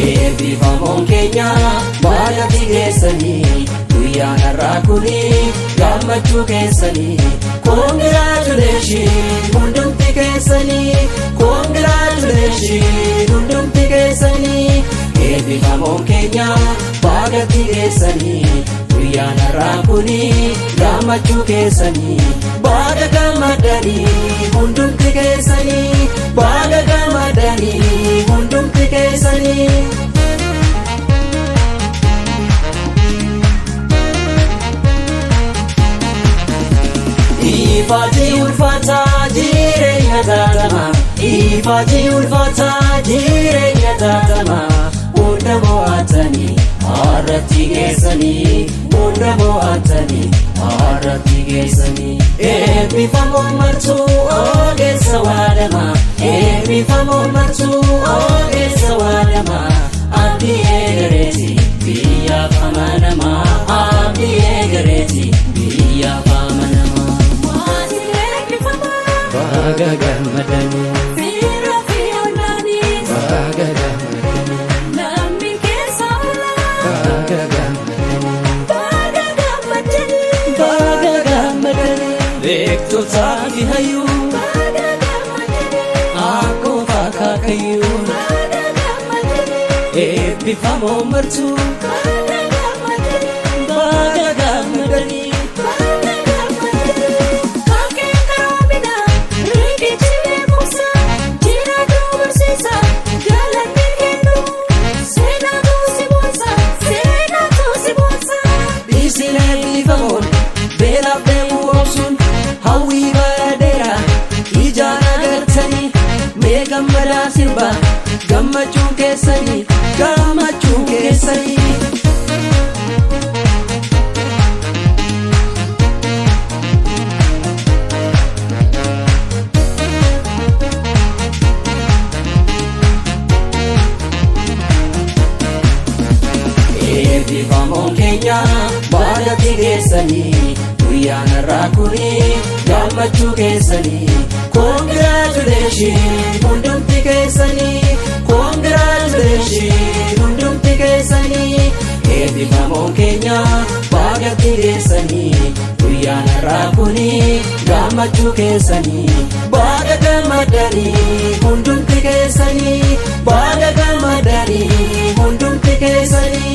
Eebbifamoon keenya baay'atti geessanii guyyaan har'aa kuni gammachuu keessanii. Congratulation hundumti keessanii, congratulation hundumti keessanii. Eebbifamoon keenya baay'atti geessanii guyyaan har'aa kuni gammachuu keessanii. Baga gammadanii hundumti keessanii, baga gammadanii hundumti keessanii. Ifaati ulfaataa jireenya taatama, ifaati ulfaataa jireenya taatama. Hunda mo'atanii har'atti geessanii, hunda mo'atanii har'atti geessanii. Eebbifamoon martuu ogeessa waadama, eebbifamoon martuu ogeessa waadama. Abdii eegareeti biyyaaf amanama, abdii eegareeti biyyaaf amanama. Baga gammadanii, baga gammadanii, baga gammadanii, baga gammadanii. Beektotaa fi hayyuu akkuma akaakayyuu, eebbifamoo martuu baga gammadanii. Isin eebbifamoon beelaaf deemuu obsuun hawwii bara dheeraa ijaan agartanii, mee gammadaa sirbaa, gammachuun keessanii, gammachuun keessanii. Eebbifamoon keenya baay'atti geessanii guyyaan har'aa kuni gammachuu keessanii. Congratulation hundumti keessanii, congratulation hundumti keessanii. Eebbifamoon keenya baay'atti geessanii guyyaan har'aa kuni gammachuu keessanii. Baga gammadanii hundumti keessanii, baga gammadanii hundumti keessanii.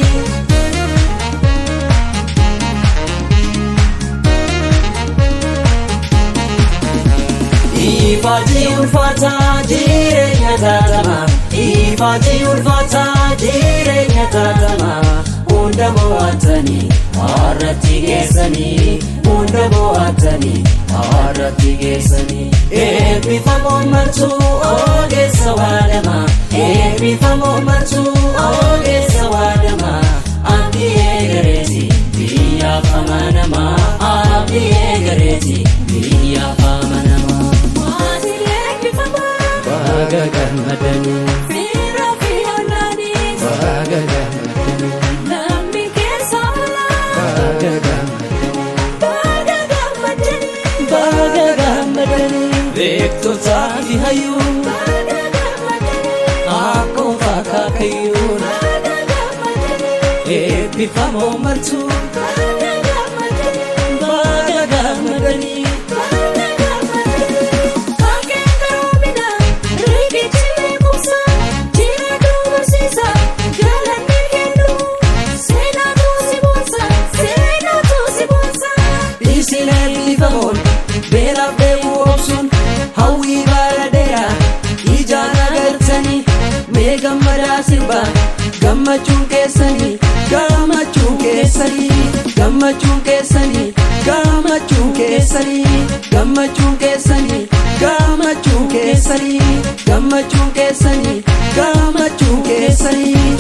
Ifaati ulfaataa jireenya taatama, ifaati ulfaataa jireenya taatama. Hunda mo'atanii har'atti geessanii, hunda mo'atanii har'atti geessanii. Eebbifamoon martuu ogeessa waadama, eebbifamoon martuu ogeessa waadama. Abdii eegareeti biyyaaf amanama, abdii eegareeti biyyaaf amanama. Baga gammadanii, baga gammadanii, baga gammadanii, baga gammadanii. Beektotaa fi hayyuu akkuma akaakayyuun, eebbifamoo martuu baga gammadanii. Isin eebbifamoon beelaaf deemuu obsuun hawwii bara dheeraa ijaan agartanii, mee gammadaa sirbaa, gammachuun keessanii, gammachuun keessanii. Gammachuun keessanii, gammachuun keessanii, gammachuun keessanii, gammachuun keessanii, gammachuun keessanii, gammachuun keessanii.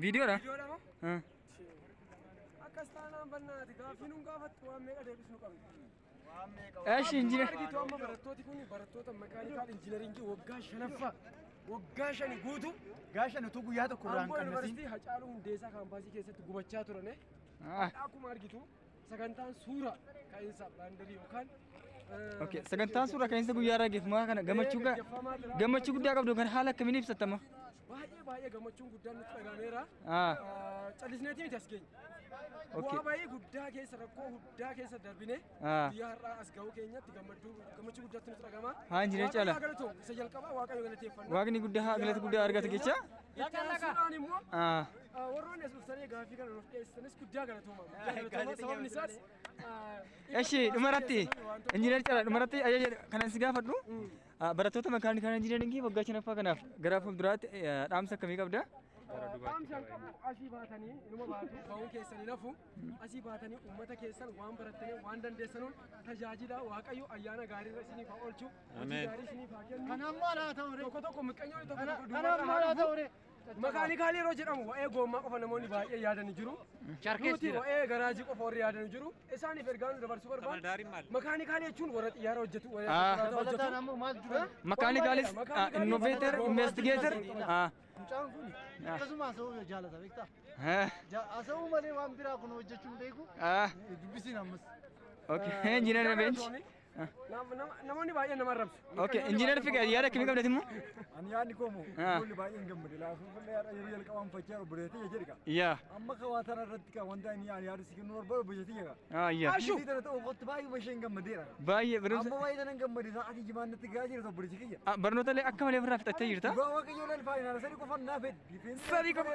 Viidiyoodha? Akkas taanaan bannaati gaaffii nuun gaafattu waan meeqa deebisuu qabna. Eshi injiinar. Argitu amma barattooti kun barattoota mechanical engineeringii waggaa shanaffaa, waggaa shani guutuu Gaashan utuu guyyaa tokko irraa hin Amboo qannasiin. Yuunivarsiitii Hacaaluu Hundeessaa kaampaasii keessatti gubachaa turane. Akkuma argitu sagantaan suura ka'iinsa baandarii yookaan Okay, sagantaan suuraa ka'iinsa guyyaa irraa geeffamaa kana gammachuu guddaa qabdu kan haala akkamiin ibsattama? Baay'ee baay'ee gammachuun guddaan nutti dhagahameera. Callisneetii miti as keenya. Bu'aa baay'ee guddaa keessa, rakkoo guddaa keessa darbine guyyaa har'aa as gahuu keenyatti gammachuu guddaatti nutti dhagahama. Haa, injiinar Caalaa. Waaqayyo haa galatoom. Isa jalqabaa Waaqayyo galateeffanna. Waaqni guddaa haa galata guddaa argata jecha. Itti aansuudhaan immoo warroonni as dhuftanii gaaffii kana nuuf dhiyeessanis guddaa galatooma. Guddaa galatooma. Sababni isaas Eshi, dhumarratti injiinar Caalaa, dhumarratti ajaja kanan si gaafadhu, barattoota mechanical engineeringii waggaa shanaffaa kanaaf gara fuulduraatti dhaamsa akkamii qabda? Dhaamsa qabu, asii baatanii inuma baatu, ba'uun keessanii nafu, asii baatanii uummata keessan waan barattanii waan dandeessanuun tajaajila. Waaqayyo ayyaana gaariirra isiniif haa oolchu, hojii gaarii isiniif haa kennu. Kanaaf maal haa ta'u ree? Tokko tokko miqqanyoonni tokko tokko Kanaaf maal haa ta'u ree? Mechanical yeroo jedhamu waa'ee goommaa qofa namoonni baay'ee yaadanii jiru. Nuti waa'ee garaajii qofa warri yaadanii jiru. Isaaniif ergaa nu dabarsuu barbaadu. Mechanical jechuun warra xiyyaara hojjetu, warra konkolaataa Dabalataan hojjetu. ammoo maal dura? Mechanicalis innovator, investigator. Mucaan kun akkasuma haasa'uu jaalata, beektaa? Haasa'uu malee waan biraa kun hojjechuu hin beeku. Dubbisiin ammas. Okay, injiinar Bench. Namoonni baay'een nama arrabsu. Okay, injiinar Fiqir, yaada akkamii qabdati immoo? Ani yaadni koo moo ijoolli baay'een gammade laafuu fullee yaada yeroo jalqabaan fachaa obboleettii jedhi ka. Amma ka waa tana irratti ka wanta inni ani yaadu si kennuu barbaadu obboleettii ka. Yaa. Ashuu. Tana ta'uu kootti baay'ee isheen gammadeera. Baay'ee barumsa. Amma baay'ee tanan gammade, sa'aatii jimaan natti gahaa jirtu, obboleettii kiyya. Barnoota illee akka malee ofirraa fixattee jirta. Dhugaa Waaqayyoo laal, final sadi qofaan naa fedhe. Sadii qofa.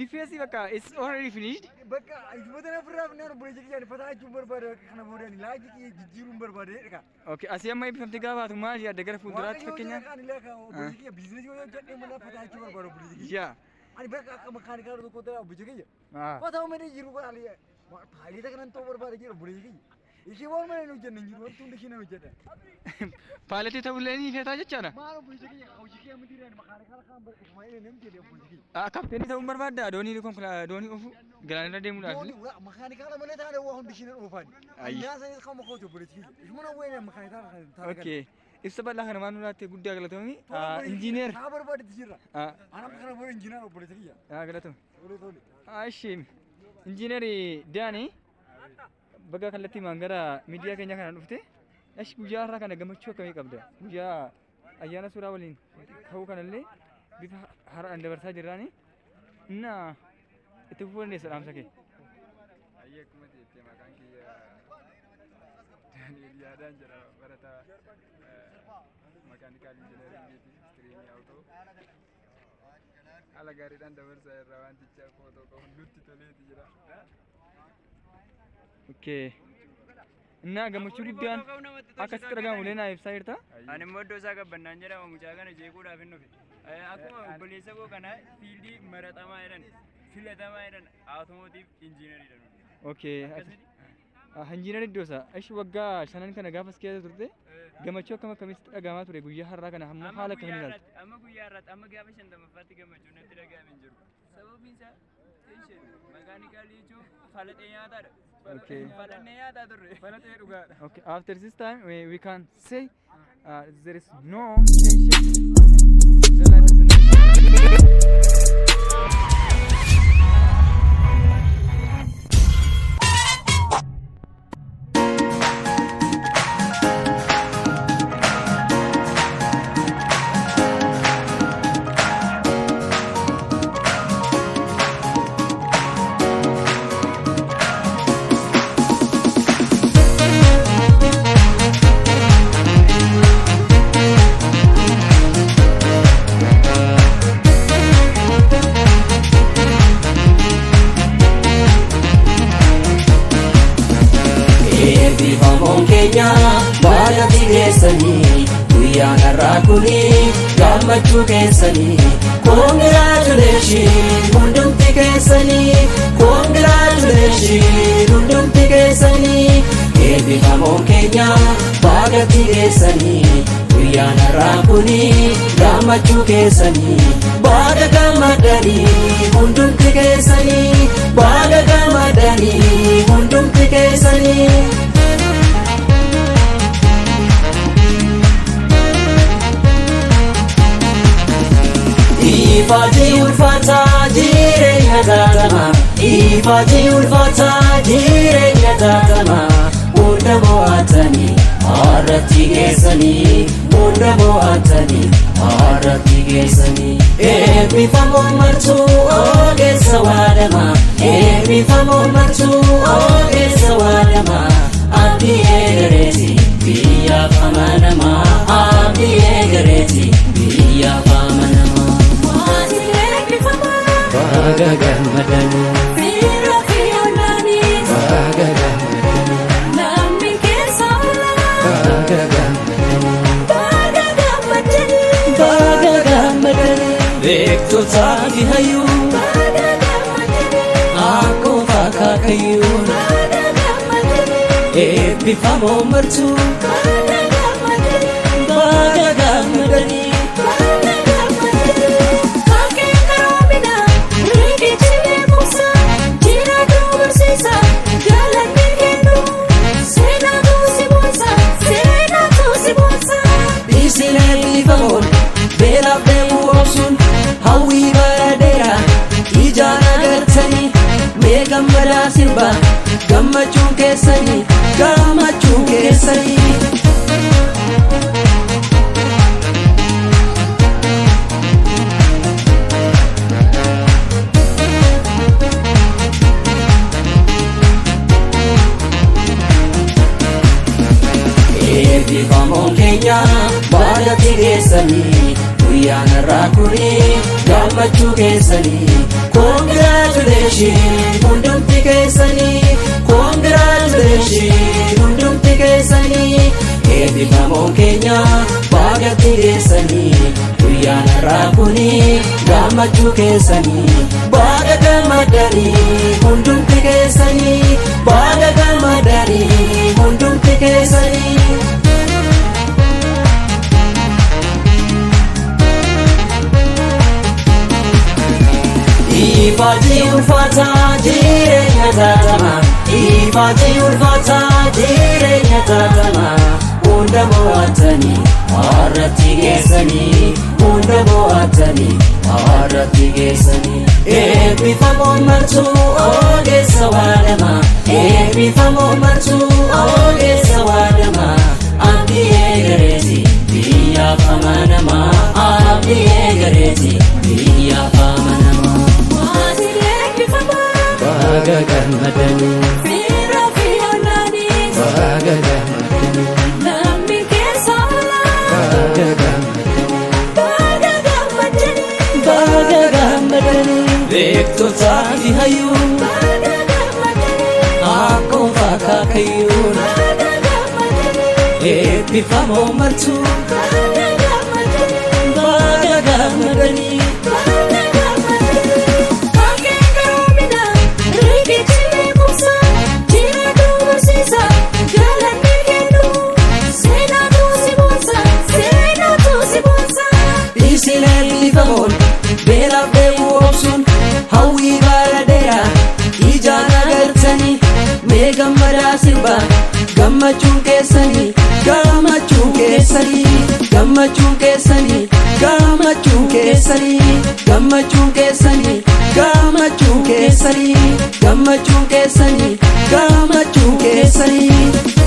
Defense bakka it's already finished. Bakka ifuma tana ofirraa finnaan, obboleettii kiyya, ani fataa jechuun barbaade, bakka kana booda ani laajii kiyya jijjiiruun barbaade jedhe. Okay, asii amma eebbifamtee gaafa baatu maal yaadda gara fuulduraatti fakkeenyaaf? Ani illee obboleettii kiyya businessii yoo hojjedhee mana fataa jechuu barbaade, obboleettii kiyya. Ani bakka akka mechanical tokko ta'e, obboleettii kiyya. Fataa malee jiru kun ani pilota kanan ta'uu barbaade jedhu, obboleettii kiyya. Ishee waan malee hin hojjenne hin jiru, wanti hundi ishee nan hojjedha. Pilotii ta'ullee ni feetaa jechaadha. Maal, obboleettii kiyya, hojii kiyya miti irraan mechanical kan barbaade ufuma illee namni jedhe, obboleettii kiyya. Captainii ta'uun barbaadda doonii konkolaataa doonii ofu galaanarra deemuudhaaf. Doonii mechanical malee taane waa hundi ishee nan oofani. Annaa sanis kan makooti, obboleettii kiyya. Ishuma nan wayina mechanical kan taane. Okay. Ibsa bal'aa kana waan nulaatti guddaa galatoomi. Injiineer. Haa barbaadetti jirra. Anam kana booda injiinar, obboleettii kiyya. Galatoomi. Tole tole. Ashi, injiineer Daanii, baga kallattii maan gara miidiyaa keenya kana dhufte. Ashi, guyyaa har'aa kana gammachuu akkamii qabda? Guyyaa ayyaana suuraa waliin ka'uu kanallee bifa haaraadhaan dabarsaa jirraani. Inna itti fufuu dandeessa dhaamsa kee. Ayyee, akkuma jettee maqaan kiyya Daani'el Yaadaan jedhama, barataa mechanical engineeringiiti, streamii auto. Haala gaariidhaan dabarsaa irraa wanticha footoo qabu nutti toleeti jira. Okay. Innaa gammachuu guddaan akkasitti dhagahamu illee naa ibsaa jirta. Ani immoo iddoo isaa Gabbannaan jedhama, mucaa kana jeequudhaaf hin dhufe. Akkuma obboleessa koo kana fieldii maratamaa jedhan, filatamaa jedhan, automotive engineeriidha nuti. Okay. Injiinar Iddoosaa, ishi waggaa shanan kana gaafas keessa turte gammachuu akkam akkamitti dhagahamaa ture? Guyyaa har'aa kana hamma haala akkamiin ilaalta? Amma guyyaa har'aatti, amma gaafa shantamaffaatti gammachuu natti dhagahame hin jiru. Sababiin isaa tension mechanicalii jechuun falaxee nyaataadha. Okay. Falannee nyaataa turre. Falaxee dhugaadha. Okay, after this time we can say there is no tension. The life is in Guyyaan har'aa kuni gammachuu keessanii. Congratulations hundumti keessanii. Congratulations hundumti keessanii. Eebbifamoon keenya baagatti geessanii. Guyyaan har'aa kuni gammachuu keessanii. Baga gammadanii hundumti keessanii. Baga gammadanii hundumti keessanii. Ifaajii ulfaataa jireenya taatama. Ifaajii ulfaataa jireenya taatama. Hunda mo'atanii har'atti geessanii. Hunda mo'atanii har'atti geessanii. Eebbifamoon martuu ogeessa waadama. Eebbifamoon martuu ogeessa waadama. Abdii eegareeti biyyaaf amanama. Abdii eegareeti biyyaaf amanama. Baga gammadanii. Baga gammadanii. Baga gammadanii. Baga gammadanii. Beektotaa fi hayyuu. Akkoo akaakayyuun. Eebbifamoo martuu. Baga gammadanii. Isin eebbifamoon beelaaf dheebuu obsuun hawwii bara dheeraa ijaan agartanii mee gammadaa sirbaa gammachuun keessanii gammachuun keessanii. Eebbifamoon keenya baagatti geessanii guyyaan har'aa kuni gammachuu keessanii. Congratulations hundumti keessanii. Congratulations hundumti keessanii. Eebbifamoon keenya baagatti geessanii guyyaan har'aa kuni gammachuu keessanii. Baga gammadanii hundumti keessanii. Baga gammadanii hundumti keessanii. Ifaajii ulfaataa jireenya taatama. Ifaajii ulfaataa jireenya taatama. Hunda mo'atanii har'atti geessanii. Hunda mo'atanii har'atti geessanii. Eebbifamoon martuu ogeessa waadama. Eebbifamoon martuu ogeessa waadama. Abdii eegareeti biyyaaf amanama. Abdii eegareeti biyyaaf amanama. Baga gammadanii. Baga gammadanii. Baga gammadanii. Baga gammadanii. Beektotaa fi hayyuu. Akkoo akaakayyuun. Eebbifamoo martuu. Baga gammadanii. Isin eebbifamoon beelaaf dheebuu obsuun hawwii bara dheeraa ijaan agartanii mee gammadaa sirbaa gammachuun keessanii gammachuun keessanii gammachuun keessanii gammachuun keessanii gammachuun keessanii gammachuun keessanii gammachuun keessanii gammachuun keessanii.